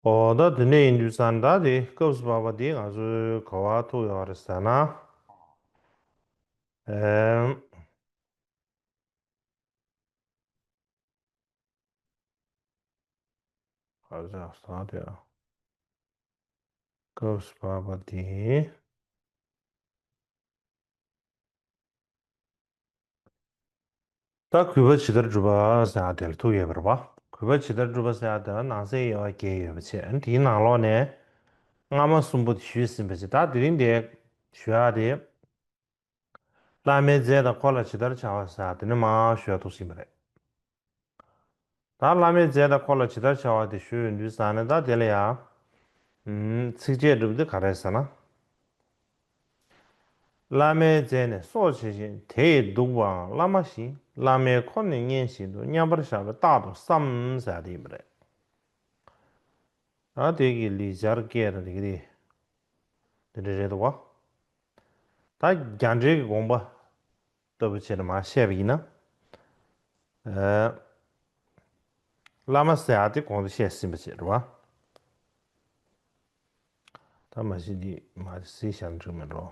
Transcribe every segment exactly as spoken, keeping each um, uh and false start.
ཨོ་ད་དེ་འདྲ་ཡིན་དུས་ཙང་ད་དེ་སྐབས་སུ་བབས་པ་འདི་ང་ཚོའི་ག་བ་ཐུག་ཡོད་རེད་ཟེར་ན། ཨེམ། ཧ་ཅང་ས་དེ་སྐབས་སུ་བབས་པ་དེ། ད་གུས་པ་ཇི་ལྟར་བསྒྲུབ་པ་ཟེར་ཡ་དེ་ལ་ཐུག་ཡོད་པ་རེད་པ། གུས་པ་ཇི་ལྟར་བསྒྲུབ་པ་ཟེར་ཡ་དེ་ལ་ནང་གསེས་དབྱེ་བ་བརྒྱད་ཡོད་པ་བྱས། དེའི་ནང་ལོགས་ནས་སྔ་མ་གསུམ་པོ་དེ་ཞུས་ཟིན་པ་བྱས། ད་དེ་རིང་དེ་ཞུ་ཡ་དེ། བླ་མའི་རྫས་དང་འཁོར་ལ་ཇི་ལྟར་བྱ་བ་ཟེར་ཡ་དེ་ནི་མར་ཞུ་ཡ་ཐུག་ཟིན་པ་རེད། ད་བླ་མའི་རྫས་དང་འཁོར་ལ་ཇི་ལྟར་བྱ་བ་དེ་ཞུ་ཡོང་དུས་ཙང་ནས་ད་དེ་ལ་ཡ། ཨུམ། ཚིགས་བཅད་སྒྲུབ་དེ་ག་རེ་ཟེར་ན། བླ་མའི་རྫས་ནི་སྲོག་ཇི་བཞིན་དེ་ཡིས་གདུག་པའང་བླ་མ་བཞིན། བླ་མའི་འཁོར་ནི་བསྙེན་བཞིན་དུ། མཉམ་པར་བཞག་པས་རྟག་ཏུ་བསམ་ཟེར་ཡ་དེ་ཡིན་པ་རེད། ད་དེ་གི་ལེགས་སྦྱར་སྐད་དང་དེ་གི་དེ། དེ་འདྲ་རེད་འདུག་བ། ད་རྒྱ་འགྲེལ་གྱི་དགོངས་པ་ལྟ་བུ་བྱས་ནས་མར་བཤད་པ་ཡིན་ན། ཨ། བླ་མ་ཟེར་ཡ་དེ་གོང་དུ་བཤད་ཟིན་པ་བྱས་རེད་བ། ད་མ་གཞི་འདི་མར་གཟིགས་བཞག་ན་འགྲིག་མེད་འགྲོ།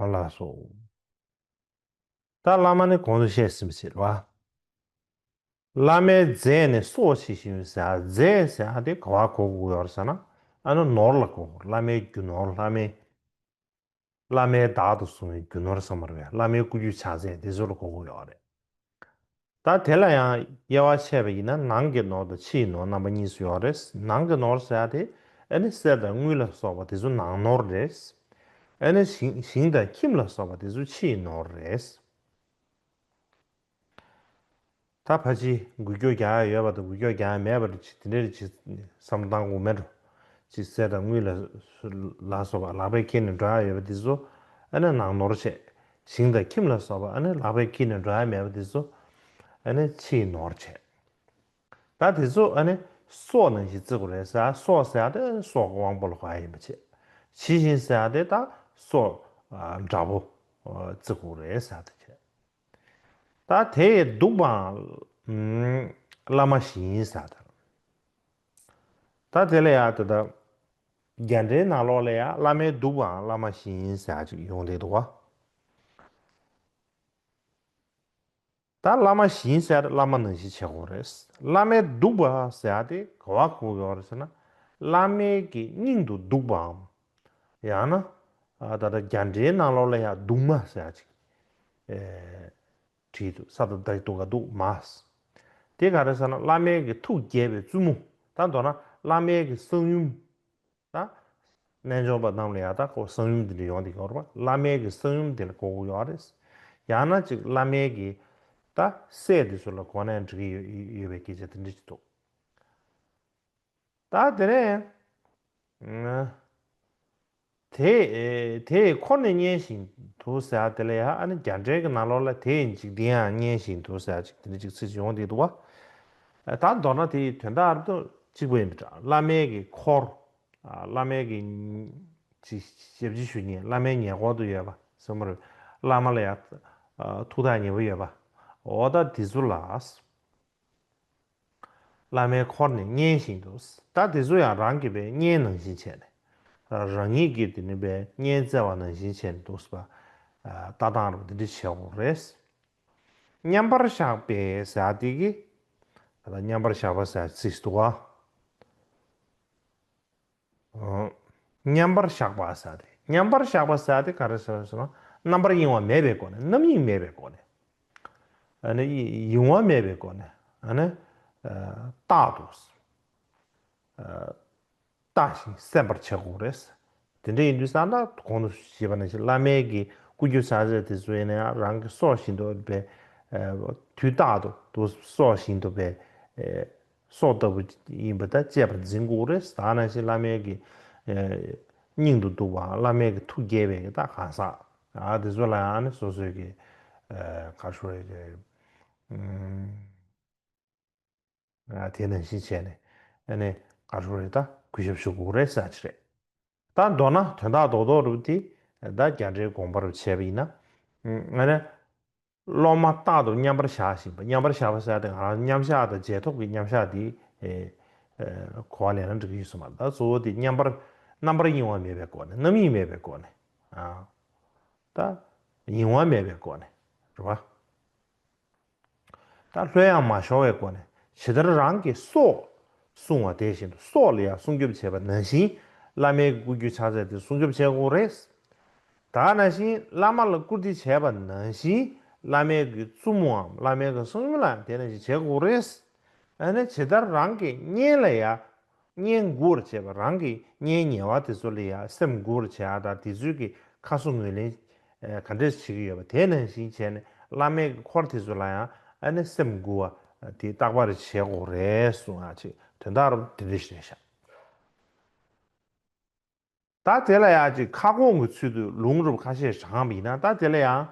ཨ་ལགས་སོ། ད་བླ་མ་ནི་གོང་དུ་བཤད་ཟིན་པ་བྱས་རེད་བ། བླ་མའི་རྫས་ནི་སྲོག་ཇི་བཞིན་ཟེར་ཡ། རྫས་ཟེར་ཡ་དེ་ག་བ་གོ་དགོས་ཡོད་རེད་ཟེར་ན། ཨ་ནི་ནོར་ལ་གོ་དགོས། བླ་མའི་རྒྱུ་ནོར། བླ་མའི། བླ་མའི་བདག་ཏུ་བཟུང་བའི་རྒྱུ་ནོར་ཟེར་བ་རེད། བླ་མའི་སྐུ་རྒྱུ་ཕྱག་རྫས་དེ་ཚོ་ལ་གོ་དགོས་ཡོད་རེད། ད་དེ་ལ་ཡང་དབྱེ་བ་ཕྱེ་བ་ཡིན་ན་ནང་གི་ནོར་དང་ཕྱིའི་ནོར་རྣམ་པ་གཉིས་སུ་ཡོད་རེད། ནང་གི་ནོར་ཟེར་ཡ་དེ་ཨ་ནི་གསེར་དང་དངུལ་ལ་སོགས་པ་དེ་ཚོ་ནང་ནོར་རེད། ཨ་ནི་ཞིང་ཞིང་དང་ཁྱིམ་ལ་སོགས་པ་དེ་ཚོ་ཕྱིའི་ནོར་རེད། ད་ཕལ་ཆེར་འགུལ་སྐྱོད་རྒྱག་ཡ་ཡོད་པ་དང་འགུལ་སྐྱོད་རྒྱག་ཡ་མེད་པ་རེད། ཅིག་དེ་འདྲ་རེད། ཅིག་བསམ་བློ་བཏང་དགོས་མེད་འགྲོ། ཅིག་གསེར་དང་དངུལ་ལ་ལ་སོགས་པ་ལག་པས་འཁྱེར་ནས་འགྲོ་ཡ་ཡོད་པ་དེ་ཚོ་ཨ་ནི་ནང་ནོར་བྱས། ཞིང་དང་ཁྱིམ་ལ་སོགས་པ་ཨ་ནི་ལག་པས་འཁྱེར་ནས་འགྲོ་ཡ་མེད་པ་དེ་ཚོ་ཨ་ནི་ཕྱིའི་ནོར་བྱས། ད་དེ་ཚོ་ཨ་ནི་སྲོག་ནང་བཞིན་བརྩི་དགོས་རེད་ཟེར། སྲོག་ཟེར་ཡ་དེ་སྲོག་གི་དབང་པོ་ལ་གོ་ཡ་ཡིན་པ་བྱས། ཇི་བཞིན་ཟེར་ཡ་དེ་ད་སྲོག་ཨ་འདྲ་པོ་ཨ་བརྩི་དགོས་རེད་ཟེར་ཡ་དེ་བྱས། ད་དེ་ཡིས་གདུག་པའང་བླ་མ་བཞིན་ཟེར་ཡ་དེ། ད་དེ་ལ་ཡ་དེ་ད་རྒྱ་འགྲེལ་ནང་ལོགས་ལ་ཡ་བླ་མས་གདུག་པའང་བླ་མ་བཞིན་ཟེར་ཡ་ཅིག་ཡོང་བསྡད་འདུག་བ། ད་བླ་མ་བཞིན་ཟེར་བླ་མ་ནང་བཞིན་བྱེད་དགོས་རེད། བླ་མས་གདུག་པ་ཟེར་ཡ་དེ་ག་བ་གོ་དགོས་རེད་ཟེར་ན། བླ་མའི་གི་སྙིང་དུ་གདུག་པའམ། ཡང་ན་ཨ་ད་ལྟ་རྒྱ་འགྲེལ་ནང་ལོགས་ལ་ཡ་གདུག་མ་ཟེར་ཡ་ཅིག་ཨེ་བྲིས་འདུག། ས་ད་ད་གདུག་ག་གདུག་མ། དེ་ག་རེ་ཟེར་ན་བླ་མའི་གི་ཐུགས་དགྱེས་པའི་བཙུན་མོ། ད་མདོར་ན་བླ་མའི་གི་གསང་ཡུམ། ད་རྣལ་འབྱོར་པ་རྣམས་ལ་ཡང་ད་ཁོ་གསང་ཡུམ་འདི་འདྲ་ཡོང་བསྡད་ཀྱི་ཡོད་རེད་པ། བླ་མའི་གི་གསང་ཡུམ་དེ་ལ་གོ་དགོས་ཡོད་རེད། ཡང་ན་ཅིག་བླ་མའི་གི་ད་སྲས་དེ་ཚོ་ལ་གོ་ནས་འགྲིག་གི་ཡོད་ཡོད་པའི་སྐད་ཆ་དེ་འདྲ་ཅིག་འདུག། ད་དེ་ནས་དེ་དེ་འཁོར་ནི་བསྙེན་བཞིན་དུ་ཟེར་ཡ་དེ་ལ་ཡང་ཨ་ནི་རྒྱ་འགྲེལ་གྱི་ནང་ལོགས་ལ་དེ་ཡི་འཇིག་རྟེན་ཡང་བསྙེན་བཞིན་དུ་ཟེར་ཡ་ཅིག་དེ་འདྲ་ཅིག་ཚིག་ཅིག་ཡོང་བསྡད་འདུག་བ། ད་མདོར་ན་དེ་ཡི་དོན་དག་རབ་ཏུ་གཅིག་པ་ཡིན་པ་འདྲ། བླ་མའི་གི་འཁོར། ཨ། བླ་མའི་གི་ཅིག་ཞབས་ཕྱི་ཞུ་མཁན། བླ་མའི་ཉེ་འཁོར་དུ་ཡོད་པ་ཟེར་མ་རེད། བླ་མ་ལ་ཡང་ཐུགས་ཐག་ཉེ་པོ་ཡོད་པ། འོ་ད་དེ་ཚོ་ལ་བླ་མའི་འཁོར་ནི་བསྙེན་བཞིན་དུ། ད་དེ་ཚོ་ཡང་རང་གིས་པའི་བསྙེན་ནང་བཞིན་བྱས་ནས། རང་ཉིད་ཀྱིས་དེ་ནི་པའི་བསྙེན་བཙལ་བ་ནང་བཞིན་བྱས་ནས་འདུག་པ། ལྟ་སྟངས་རུ་དེ་འདྲ་བྱེད་དགོས་རེད། མཉམ་པར་བཞག་པས་ཟེར་དེ་གི། ད་མཉམ་པར་བཞག་པ་ཟེར་ཚིག་འདུག་ག། མཉམ་པར་བཞག་པ་ཟེར་དེ། མཉམ་པར་བཞག་པ་ཟེར་དེ་ག་རེ་ཟེར་ཟེར་ན། རྣམ་པར་གཡེང་བ་མེད་པའི་སྒོ་ནས། རྣམ་གཡེང་མེད་པའི་སྒོ་ནས། ཨ་ནི་གཡེང་བ་མེད་པའི་སྒོ་ནས། ཨ་ནི་རྟག་ཏུ་ལྟ་ཞིང་གསན་པར་བྱེད་དགོས་རེད། དེ་འདྲ་ཡིན་དུས་ཙང་ད་གོང་དུ་ཞུས་པ་ནང་བཞིན་བླ་མའི་གི་སྐུ་རྒྱུ་ཕྱག་རྫས་དེ་ཚོ་ཡིན་ན་ཡང་རང་གི་སྲོག་བཞིན་དུ་པའི་དུས་རྟག་ཏུ་དུ་སྲོག་བཞིན་དུ་པའི་སྲོག་ལྟ་བུ་ཡིན་པ་ད་གཅེས་པར་འཛིན་དགོས་རེད། ད་ནང་བཞིན་བླ་མའི་གི་སྙིང་དུ་སྡུག་པའམ་བླ་མའི་གི་ཐུགས་དགྱེས་པའི་གི་ད་གང་ཟག་ཨ་དེ་ཚོ་ལ་ཡང་ནི་སོ་སོའི་གི་ག་ཞུ་རེད་གི་དེ་ནང་བཞིན་བྱས་ནས་ཨ་ནི་ག་ཞུ་རེད། ད་གུས་ཞབས་ཞུ་དགོས་རེད་ཟེར་ཅི་རེད། ད་མདོར་ན་དོན་དག་རྡོག་རྡོག་རུ་དེ་ད་རྒྱ་འགྲེལ་དགོངས་པ་རུ་བྱས་པ་ཡིན་ན། ཨ་ནི་ སློབ་མ་རྟག་ཏུ་མཉམ་པར་བཞག་བཞིན་པ། མཉམ་པར་བཞག་པ་ཟེར་ཏེ་ང་རང་མཉམ་བཞག་དང་རྗེས་ཐོབ་ཀྱི་མཉམ་བཞག་འདི་ཨེ་ཨེ་གོ་བ་ལེན་ན་འགྲིག་གི་ཡོད་སོང་བ། ད་གཙོ་བོ་དེ་མཉམ་པར་རྣམ་པར་གཡེང་བ་མེད་པའི་སྒོ་ནས། རྣམ་གཡེང་མེད་པའི་སྒོ་ནས། ཨ་ད་གཡེང་བ་མེད་པའི་སྒོ་ནས་རེད་བ། ད་ལྷོད་ཡངས་མ་ཤོར་བའི་སྒོ་ནས་ཇི་ལྟར་རང་གི་སྲོག་བསྲུང་བ་དེ་བཞིན་དུ། སྲོག་ལ་ཡང་སྲུང་སྐྱོབ་བྱེད་པ་ནང་བཞིན་བླ་མའི་སྐུ་རྒྱུད་ཕྱག་རྫས་དེ་སྲུང་སྐྱོབ་བྱེད་དགོས་རེད། ད་ནང་བཞིན་བླ་མ་ལ་བཀུར་སྟི་བྱས་པ་ནང་བཞིན་བླ་མའི་གི་བཙུན་མོའམ་བླ་མའི་གི་གསུང་ཡུམ་ལ་དེ་ནང་བཞིན་བྱེད་དགོས་རེད། ཨ་ནི་ཇི་ལྟར་རང་གི་གཉེན་ལ་ཡང་གཉེན་མགུ་བར་བྱེད་པ། རང་གི་གཉེན་ཉེ་བ་དེ་ཚོ་ལ་ཡང་སེམས་མགུ་བར་བྱེད་ཡ་དང་དེ་ཚོའི་གི་ཁ་གསོ་ངོས་ལེན་ཨ་ག་འདྲས་བྱེད་ཀྱི་ཡོད་པ་དེ་ནང་བཞིན་བྱས་ནས་བླ་མའི་གི་འཁོར་དེ་ཚོ་ལ་ཡང་ཨ་ནི་སེམས་མགུ་བ་དེ་རྟག་པར་བྱེད་དགོས་རེད་གསུང་ཡ་ཅིག་དོན་དག་རུ་དེ་འདྲས་ཞིག་རེད་ཤག་ད་དེ་ལ་ཡང་ཅིག་ཁ་སྐོང་གི་ཚུལ་དུ་ལུང་རབས་ཁ་ཤས་བགྲངས་པ་ཡིན་ན། ད་དེ་ལ་ཡང་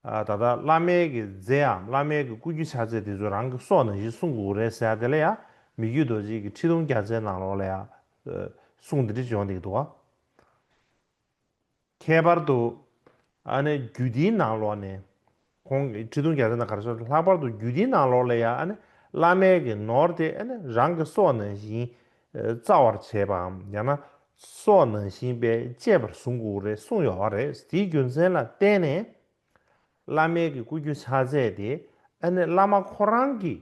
ཨ་ད་ལྟ་བླ་མའི་གི་རྫས་འམ་བླ་མའི་གི་སྐུ་རྒྱུ་ཕྱག་རྫས་དེ་ཚོ་རང་གི་སྲོག་ནང་བཞིན་སྲུང་དགོས་རེད་ཟེར་ཡ་དེ་ལ་ཡང་མི་བསྐྱོད་རྡོ་རྗེ་གི་ཁྲི་གདུང་རྒྱལ་མཚན་ནང་ལོགས་ལ་ཡང་ཨ་གསུང་དེ་འདྲ་བྱུང་བསྡད་ཀྱི་འདུག་བ། ཁྱད་པར་དུ་ཨ་ནི་རྒྱུད་སྡེའི་ནང་ལོགས་ནས་ཁོང་གི་ཁྲི་གདུང་རྒྱལ་མཚན་དང་ག་རེ་ཟེར། ལྷག་པར་དུ་རྒྱུད་སྡེའི་ནང་ལོགས་ལ་ཡང་ཨ་ནི་བླ་མའི་གི་ནོར་དེ་ཨ་ནི་རང་གི་སྲོག་ནང་བཞིན་ཨ་བརྩི་བར་བྱེད་པའམ་ཡང་ན་སྲོག་ནང་བཞིན་པའི་གཅེས་པར་བཟུང་དགོས་རེད་གསུངས་ཡོད་པ་རེད། དེའི་རྒྱུ་མཚན་ལ་བརྟེན་ནས་བླ་མའི་གི་སྐུ་རྒྱུ་ཕྱག་རྫས་དེ་ཨ་ནི་བླ་མ་ཁོ་རང་གི་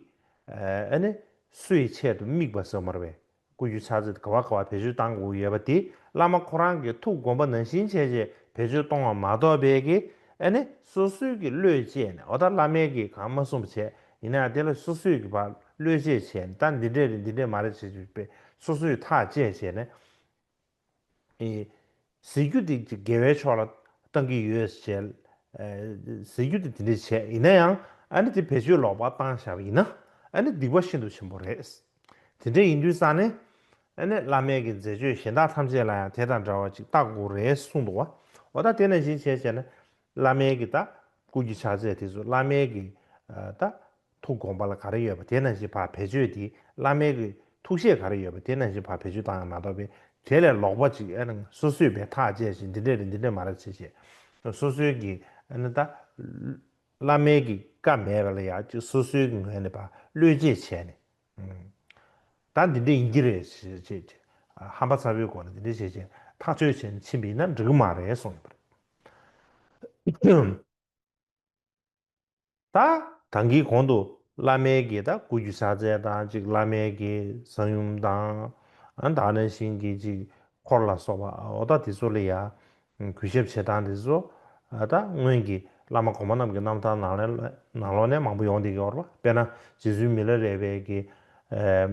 ཨ་ནི་གསོ་བའི་ཆེད་དུ་དམིགས་པ་ཟེར་མ་རེད་པས། སྐུ་རྒྱུ་ཕྱག་རྫས་དེ་ག་བ་ག་བ་བེད་སྤྱོད་གཏང་དགོས་ཡོད་པ་དེ་བླ་མ་ཁོ་རང་གི་ཐུགས་དགོངས་པ་ནང་བཞིན་བྱས་བྱས་བེད་སྤྱོད་གཏོང་བ་མ་གཏོགས་པའི་གི་ཨ་ནི་སོ་སོའི་གི་བློས་བཅད་ནས། འོ་ད་བླ་མའི་གི་གང་མ་གསུངས་པ་བྱས་ཡིན་ན་ཡང་དེ་ལ་སོ་སོའི་གི་ཕར་བློས་བཅད་བྱས་ནས་ད་འདི་འདྲས་རེད་འདི་འདྲས་མ་རེད་བྱས་བྱས་པའི་སོ་སོའི་ཐག་བཅད་བྱས་ནས། ཨེ། ཟེར་རྒྱུ་དེ་དགེ་བའི་ཕྱོགས་ལ་བཏང་གི་ཡོད་ཟེར། ཨེ། ཟེར་རྒྱུ་དེ་དེ་འདྲས་བྱས་ཡིན་ན་ཡང་ཨ་ནི་དེ་བེད་སྤྱོད་ལོག་པ་བཏང་བཞག་པ་ཡིན་ན་ཨ་ནི་སྡིག་པ་ཤིན་ཏུ་ཆེན་པོ་རེད། དེ་འདྲས་ཡིན་དུས་ཙང་ནས་ཨ་ནི་བླ་མའི་གི་མཛད་སྤྱོད་གཞན་དག་ཐམས་ཅད་ལ་ཡང་དེ་དང་འདྲ་བ་ཅིག་བལྟ་དགོས་རེད་གསུངས་འདུག་བ། འོ་ད་དེ་ནང་བཞིན་བྱས་བྱས་ན་བླ་མའི་གི་ད་སྐུ་རྒྱུ་ཕྱག་རྫས་དེ་ཚོ་བླ་མའི་གི་ཨ་ད། ཐུགས་དགོངས་པ་ལ་ག་རེ་ཡོད་པ་དེ་ནང་བཞིན་ཕར་བེད་སྤྱོད་དེ་བླ་མའི་གི་ཐུགས་བཞེད་ག་རེ་ཡོད་པ་དེ་ནང་བཞིན་ཕར་བེད་སྤྱོད་བཏང་ཡ་མ་གཏོགས་པའི་དེ་ལས་ལོག་པ་ཅིག་ཨ་ནི་སོ་སོས་པའི་ཐག་བཅད་བཞིན་འདི་འདྲས་རེད་འདི་འདྲས་མ་རེད་བྱས་བྱས་སོ་སོའི་གི་ཨ་ནི་ད་བླ་མའི་གི་བཀའ་མེད་པ་ལ་ཡ་ཅིག་སོ་སོའི་གི་ངོས་ནས་ཕར་བློས་བཅད་བྱས་ནས་ཨུམ། ད་འདི་འདྲས་ཡིན་གྱི་རེད་བྱས་བྱས་ཧམ་པ་ཚ་བོའི་སྒོ་ནས་འདི་འདྲས་བྱས་བྱས་ཐག་གཅོད་བྱས་ནས་ཕྱིན་པ་ཡིན་ན་འགྲིག་གི་མ་རེད་གསུངས་ཡོད་པ་རེད། ད་ད་གིན་གོང་དུ་བླ་མའི་གི་ད་སྐུ་རྒྱུ་ཕྱག་རྫས་དང་གཅིག་བླ་མའི་གི་གསང་ཡུམ་དང་ཨ་ད་ནང་བཞིན་གྱི་གཅིག་འཁོར་ལ་སོགས་པ་འོ་ད་དེ་ཚོ་ལ་ཡ་གུས་ཞབས་བྱེད་སྟངས་དེ་ཚོ་ཨ་ད་སྔོན་གྱི་བླ་མ་གོང་མ་རྣམས་ཀྱི་རྣམ་ཐར་ནང་ལ་ནང་ལོགས་ནས་མང་པོ་ཡོང་བསྡད་ཀྱི་ཡོད་རེད་པ། དཔེར་ན་རྗེ་བཙུན་མི་ལ་རས་པའི་གི་ཨ་ཨ།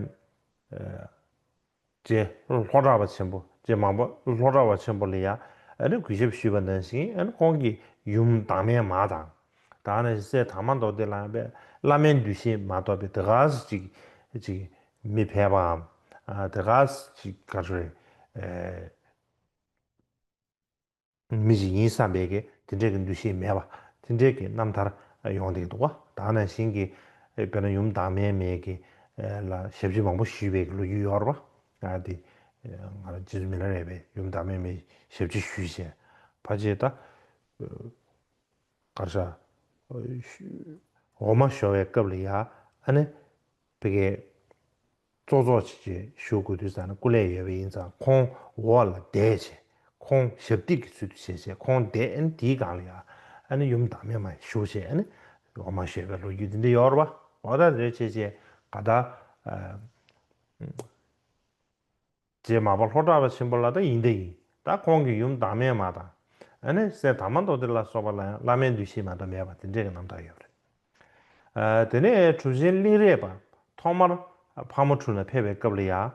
རྗེ་ལྷོ་བྲག་པ་ཆེན་པོ་རྗེ་མང་པོ་ལྷོ་བྲག་པ་ཆེན་པོ་ལ་ཡང་ཨ་ནི་གུས་ཞབས་ཞུས་པ་ནང་བཞིན་ཨ་ནི་ཁོང་གི་ཡུམ་བདག་མེད་མ་དང་། ད་ནི་སྲས་དར་མ་མདོ་སྡེ་ལ་ཡང་བླ་མའི་འདུ་ཤེས་མ་གཏོགས་པའི་དེ་ག་ཅིག་ཅིག་མི་ཕལ་པའམ་དེ་ག་ཅིག་ག་རེ་རེད། མི་ཞིག་ཡིན་བསམ་པའི་གི་དེ་འདྲའི་གི་འདུ་ཤེས་མེད་པ་དེ་འདྲའི་གི་རྣམ་ཐར་ཡོང་བསྡད་འདུག་བ། ད་ནང་བཞིན་གི་དཔེར་ན་ཡུམ་བདག་མེད་མའི་གི་ལ་ཞབས་ཕྱི་མང་པོ་ཞུས་པའི་གི་ལོ་རྒྱུས་ཡོད་རེད་བ། ཨ་དེ་ང་རང་རྗེ་བཙུན་མི་ལ་རས་པའི་ཡུམ་བདག་མེད་མའི་ཞབས་ཕྱི་ཞུས་བྱས་ཕལ་ཆེར་ད་གར་ཤག་འོ་མ་ཞོ་བའི་སྐབས་ལ་ཡ་ཨ་ནི། ཕ་གིའི་ཙོག་ཙོག་ཅིག་ཅིག་བཞུགས་དགོས་དུས་ཙང་ནས་སྐུ་ལས་ཡོད་པ་ཡིན་ཙང་ཁོང་འོག་ལ་བསྡད་བྱས་ཁོང་ཞབས་སྟེགས་ཀྱི་ཚུལ་དུ་བྱས་བྱས་ཁོང་བསྡད་ཨ་ནི་དེའི་སྒང་ལ་ཡ་ཨ་ནི་ཡུམ་བདག་མེད་མ་བཞུགས་བྱས་ཨ་ནི་འོ་མ་བཞོས་པའི་ལོ་རྒྱུས་འདི་འདྲ་ཡོད་རེད་བ། འོ་ད་རེད་བྱས་བྱས་ག་ད། རྗེ་མར་པ་ལྷོ་བྲག་པ་ཆེན་པོ་ལ་ད་ཡིན་ད་ཡིན། ད་ཁོང་གི་ཡུམ་བདག་མེད་མ་དང་། ཨ་ནི་སྲས་དར་མ་མདོ་སྡེ་ལ་སོགས་པ་ལ་ཡང་བླ་མའི་འདུ་ཤེས་མ་གཏོགས་མེད་པ་དེ་འདྲས་ཀྱི་རྣམ་ཐར་ཡོད་རེད། ཨ་དེ་ནས་གྲུབ་ཆེན་གླིང་རས་པ་ཐོག་མར་ཕག་མོ་གྲུ་ལ་ཕེབས་པའི་སྐབས་ལ་ཡང་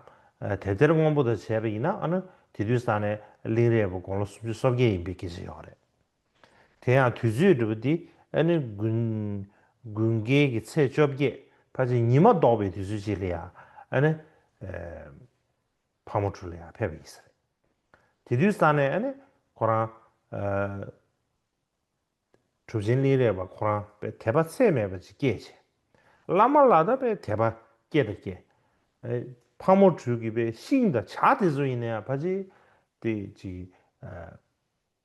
དེབ་ཐེར་སྔོན་པོ་དང་བྱས་པ་ཡིན་ན་ཨ་ནི་དེ་དུས་ས་ནས་གླིང་རས་པ་དགུང་ལོ་སུམ་ཅུ་སོ་བརྒྱད་ཡིན་པའི་སྐད་ཆ་ཡོད་རེད། དེ་ཡང་དུས་ཚོད་འདྲ་པོ་འདི་ཨ་ནི་དགུན་དགུན་ཁའི་གི་ཚེས་བཅོ་བརྒྱད་ཕལ་ཆེར་ཉི་མ་ལྡོག་པའི་དུས་ཚོད་ཅིག་ལ་ཡང་ཨ་ནི་ཕག་མོ་གྲུ་ལ་ཡང་ཕེབས་པ་ཡིན་ས་རེད། དེ་དུས་ས་ནས་ཨ་ནི་ཁོ་རང་ཨ་གྲུབ་ཆེན་གླིང་རས་པ་ཁོ་རང་དཔེ་དད་པ་ཚད་མེད་པ་ཅིག་སྐྱེས་བྱས། བླ་མ་ལ་ད་དཔེ་དད་པ་སྐྱེ་དང་སྐྱེ། ཨ་ཕག་མོ་གྲུ་གི་དཔེ་ཤིང་དང་བྱ་དེ་ཚོ་ཡིན་ན་ཡང་ཕལ་ཆེར་དེ་ཅིག་ཨ་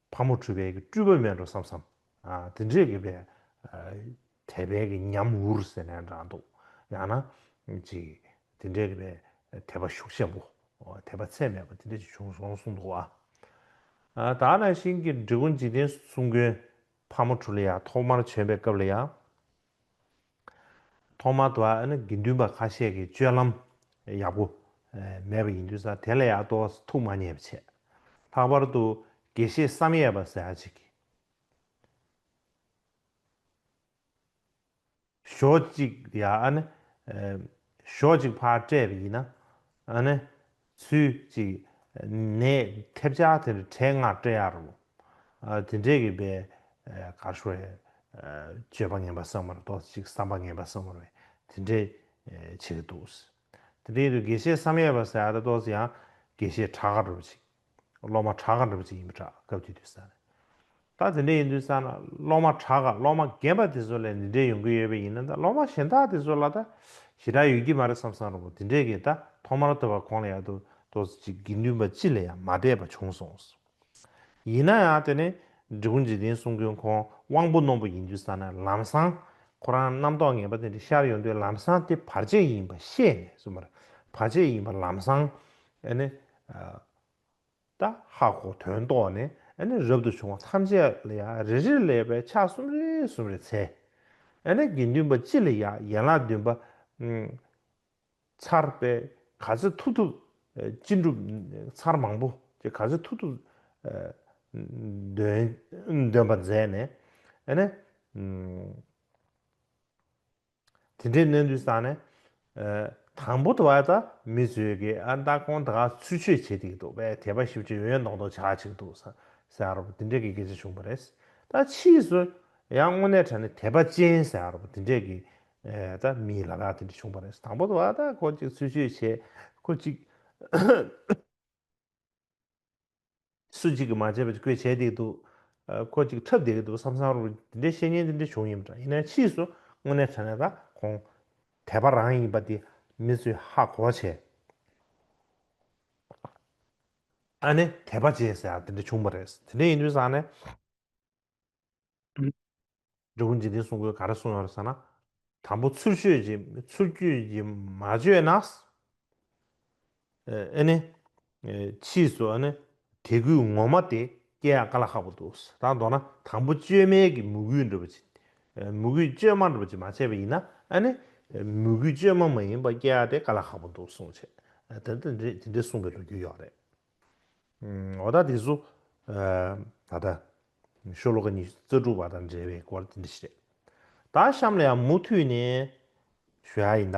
ཕག་མོ་གྲུ་པའི་གི་སྤྲུལ་པ་མེད་འགྲོ་བསམ་བསམ། ཨ་དེ་འདྲས་ཀྱི་པའི་ དད་པའི་གི་ཉམས་འུར་ཟེར་ནའི་འདྲ་འདུག་ཡང་ན་ཅིག་དེ་འདྲའི་གི་པའི་དད་པ་ཤུགས་ཆེན་པོ། དད་པ་ཚད་མེད་པ་དེ་འདྲ་ཅིག་བྱུང་སོང་གསུངས་འདུག་ཨ། ད་ནང་བཞིན་གྱི་འབྲི་གུང་འཇིག་རྟེན་གསུམ་མགོན་ཕག་མོ་གྲུ་ལ་ཡང་ཐོག་མར་བྱོན་པའི་སྐབས་ལ་ཡང་། ཐོག་མར་དུ་ཨ་ནི་དགེ་འདུན་པ་ཁ་ཤས་ཀྱིས་སྤྱོད་ལམ་ཡག་པོ་མེད་པ་ཡིན་དུས་ཙང་དེ་ལ་ཡང་ཏོག་ཙམ་ཐུགས་མ་མཉེས་པ་བྱས། ལྷག་པར་དུ་དགེ་བཤེས་བསམ་ཡས་པ་ཟེར་ཡ་ཅིག་གིས། ཞོ་གཅིག་ཡ་ཨ་ནི། ཨེ། ཞོ་གཅིག་ཕར་སྤྲད་པ་ཡིན་ན། ཨ་ནི། ཚུལ་གཅིག་ནས་ཐེབས་ཆག་དེ་འདྲ་གྲས་ལྔ་སྤྲད་ཡ་རུ། ཨ། དེ་འདྲས་ཀྱི་པའི། ཨེ། ག་རེ་ཞུ་དགོས་རེད། ཨེ། སྤྱོད་པ་ངན་པ་བསམ་པ་རེད། ཏོག་ཙམ་ཅིག་བསམ་པ་ངན་པ་བསམ་པ་རེད། དེ་འདྲས། ཨེ། བྱེད་ཀྱི་འདུག་དེ་འདྲ་ཡིན་དུས་དགེ་བཤེས་བསམ་ཡས་པ་ཟེར་ཡ་ད་ཏོག་ཙམ་ཡང་དགེ་བཤེས་གྲགས་ཀ་འདྲ་པོ་ཅིག་སློབ་མ་གྲགས་ཀ་འདྲ་པོ་ཅིག་ཡིན་པ་འདྲ། སྐབས་དེ་དུས་ས་ནས། ད་དེ་འདྲ་ཡིན་དུས་ས་ན་སློབ་མ་གྲགས་ཀ་སློབ་མ་རྒན་པ་དེ་ཚོ་ལ་འདི་འདྲའི་ཡོང་གི་ཡོད་པ་ཡིན་ན། ད་སློབ་མ་གཞན་དག་དེ་ཚོ་ལ་ད་ཞེ་དྲག་ཡོད་ཀྱི་མ་རེད་བསམ་བསམ་རུང་དེ་འདྲས་ཀྱི་ད་ཐོག་མར་ཐོས་པ་ཁོང་ལ་ཡག་ཏུ་ཏོག་ཙམ་ཅིག་དགེ་འདུན་པ་སྤྱི་ལ་ཡང་མ་དད་པ་བྱུང་སོང་། ཡིན་ན་ཡང་དེ་ནས་འབྲི་གུང་འཇིག་རྟེན་གསུམ་མགོན་ཁོང་དབང་པོ་རྣོན་པོ་ཡིན་དུས་ས་ན་ལམ་སང་ཁོ་རང་རྣམ་རྟོག་ངན་པ་དེ་འདྲ་ཤར་ཡོང་དུས་ལམ་སང་དེ་བར་ཆད་ཡིན་པ་ཤེས་ནས་གསུངས་པ་རེད། བར་ཆད་ཡིན་པ་ལམ་སང་ཨ་ནི། ད་ཧ་གོ་དོན་རྟོགས་ནས་ཨ་ནི་རབ་ཏུ་བྱུང་བ་ཐམས་ཅད་ལ་ཡང་རེ་རེ་ལ་ཡང་ཕྱག་གསུམ་རེ་གསུམ་རེ་འཚལ། ཨ་ནི་དགེ་འདུན་པ་སྤྱི་ལ་ཡང་ཡན་ལག་བདུན་པ་ཚར་པས་ག་ཚོད་ཐུབ་ཐུབ་ཅི་འགྲུབ། ཚར་མང་པོ་ཅིག་ག་ཚོད་ཐུབ་ཐུབ་འདོན་འདོན་པ་མཛད་ནས་ཨ་ནི། དེ་འདྲའི་གནས་དུས་ས་ནས། ཨ། དང་པོ་དུ་བ་ད་མི་ཚོས་ཀྱི་ཨ་ད་ཁོང་ད་ག་ཚུལ་འཆོས་བྱེད་ཀྱི་འདུག་པས། དད་པ་ཞིབ་ཅིང་ཡོན་མདོག་མདོག་ཆགས་ཀྱི་འདུག་ཟེར་བ་དེ་འདྲའི་གི་སྐད་ཆ་བྱུང་བ་རེད། ད་ཕྱིས་སུ་ཡང་དངོས་གནས་དྲང་གནས་དད་པ་ཅན་ཟེར་བ་དེ་འདྲའི་གི་ཨ་ད་མིའི་ལབ་ཡག་དེ་འདྲ་བྱུང་བ་རེད། དང་པོ་དུ་བ་ད་ཁོ་ཅིག་ཚུལ་འཆོས་བྱེད། ཁོ་ཅིག་སུ་གཅིག་གིས་མ་བྱས་པ་ཅིག་ཁོས་བྱས་བསྡད་འདུག་ཨ། ཁོ་གཅིག་འཁྲབ་བསྡད་ཀྱི་འདུག་བསམ་བསམ་རུང་དེ་འདྲའི་བཤད་མཁན་དེ་འདྲ་བྱུང་ཡིན་པ་འདྲ། ཡིན་ནའི་ཕྱིས་སུ་དངོས་གནས་དྲང་གནས་ད་ཁོང་དད་པ་རང་ཡིན་པ་དེ་མི་ཚོས་ཧ་གོ་བྱས། ཨ་ནི་དད་པ་བྱས་ཟེར་ཡག་དེ་འདྲ་བྱུང་བ་རེད། དེ་འདྲ་ཡིན་དུས་ཙང་ནས། འབྲི་གུང་འཇིག་རྟེན་གསུམ་མགོན་ག་རེ་གསུངས་ཡོད་རེད་ཟེར་ན། དང་པོ་ཚུལ་འཆོས་ཀྱིས་ཚུལ་འཆོས་ཀྱིས་མ་བཅོས་ན། ཨ་ནི། ཕྱིས་སུ་ཨ་ནི། དད་གུས་ངོ་མ་དེ་སྐྱེ་ཡག་དཀའ་ལས་ཁག་པོ་འདུག་ད་མདོར་ན་དང་པོ་བཅོས་མའི་གི་མོས་གུས་འདྲ་པོ་ཅིག་མོས་གུས་བཅོས་མ་འདྲ་པོ་ཅིག་མ་བྱས་པ་ཡིན་ན་ཨ་ནི། མོས་གུས་བཅོས་མ་མ་ཡིན་པ་སྐྱེ་ཡག་དེ་དཀའ་ལས་ཁག་པོ་འདུག་གསུངས་བྱས། དེ་འདྲ་དེ་འདྲ་གསུངས་པའི་ལོ་རྒྱུས་ཡོད་རེད། ཨོ་ད་དེ་ཚོ། ད་ལྟ། ཤོ་ལོ་ཀ་ཉི་ཤུ་རྩ་དྲུག་པ་དང་འབྲེལ་བའི་སྐོར་དེ་འདྲ་ཞིག་རེད། ད་གཤམ་ལ་ཡང་མུ་མཐུད་ནས་ཞུ་ཡ་ཡིན་ད།